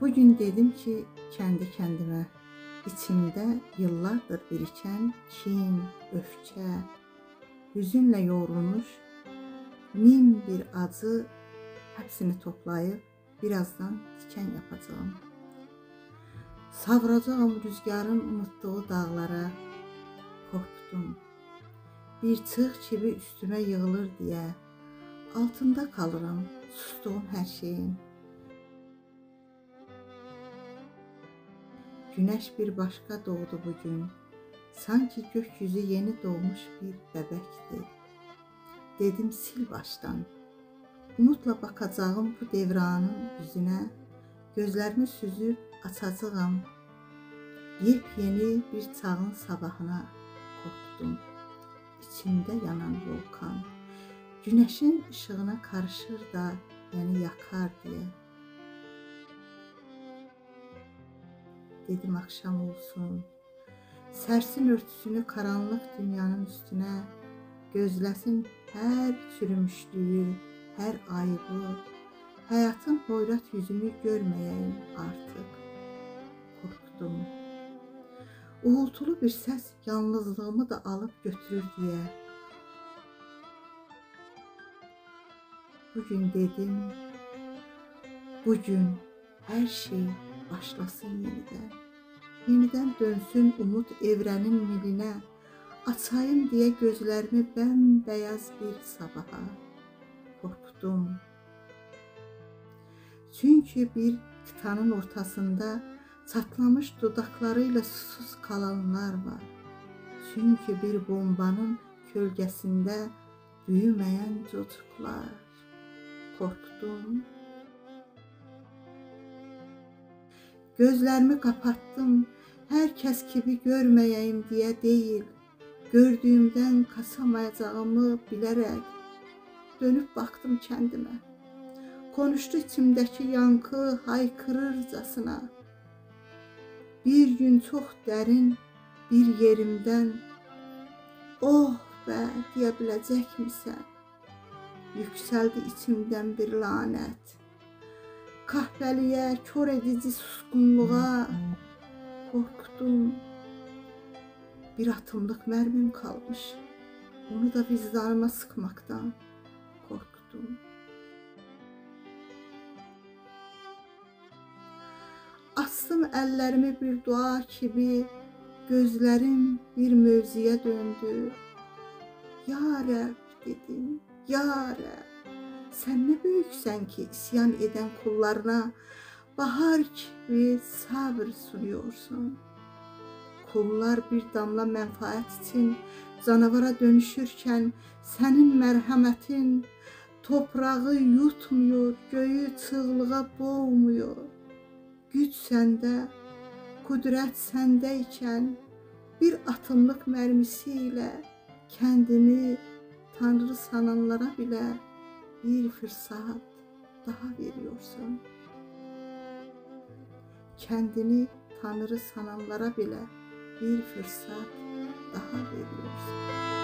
Bugün dedim ki kendi kendime, içimde yıllardır biriken kin, öfke, hüzünle yoğrulmuş nim bir acı hepsini toplayıp birazdan diken yapacağım. Savracağım rüzgarın unuttuğu dağlara. Korktum. Bir çığ kimi üstüme yığılır diye altında kalıram sustuğum her şeyin. Güneş bir başka doğdu bugün. Sanki gökyüzü yeni doğmuş bir bebekti. Dedim sil baştan. Umutla bakacağım bu devranın yüzüne. Gözlerimi süzüp açacağım. Yepyeni bir çağın sabahına korktum. İçimde yanan volkan güneşin ışığına karışır da beni yakar diye. Dedim akşam olsun. Sersin örtüsünü karanlık dünyanın üstüne, gözləsin hər çürümüşlüyü, hər ayıbı, həyatın hoyrat yüzünü görməyəyim artıq. Korktum. Uğultulu bir səs yalnızlığımı da alıb götürür diye. Bugün dedim, bugün her şey başlasın yeniden. Yeniden dönsün umut evrenin miline, açayım diye gözlerimi bembeyaz bir sabaha. Korktum. Çünkü bir kıtanın ortasında çatlamış dudaklarıyla susuz kalanlar var. Çünkü bir bombanın kölgesinde büyümeyen çocuklar. Korktum. Gözlerimi kapattım, herkes gibi görmeyeyim diye değil, gördüğümden kaçamayacağımı bilerek dönüp baktım kendime. Konuştu içimdeki yankı haykırırcasına. Bir gün çok derin bir yerimden oh be diyebilecek misin? Yükseldi içimden bir lanet. Kahveliye, kör edici suskunluğa korktum. Bir atımlık mermim kalmış. Onu da vicdanıma sıkmaktan korktum. Açtım ellerimi bir dua gibi, gözlerim bir mövziye döndü. Ya Rəbb dedim, Ya Rəbb. Sen ne büyüksen ki isyan eden kullarına bahar gibi sabır sunuyorsun. Kullar bir damla menfaat için canavara dönüşürken senin merhametin toprağı yutmuyor, göğü çığlığa boğmuyor. Güc sende, kudret sendeyken bir atımlık mermisiyle kendini Tanrı sananlara bile bir fırsat daha veriyorsun. Kendini Tanrı sananlara bile bir fırsat daha veriyorsun.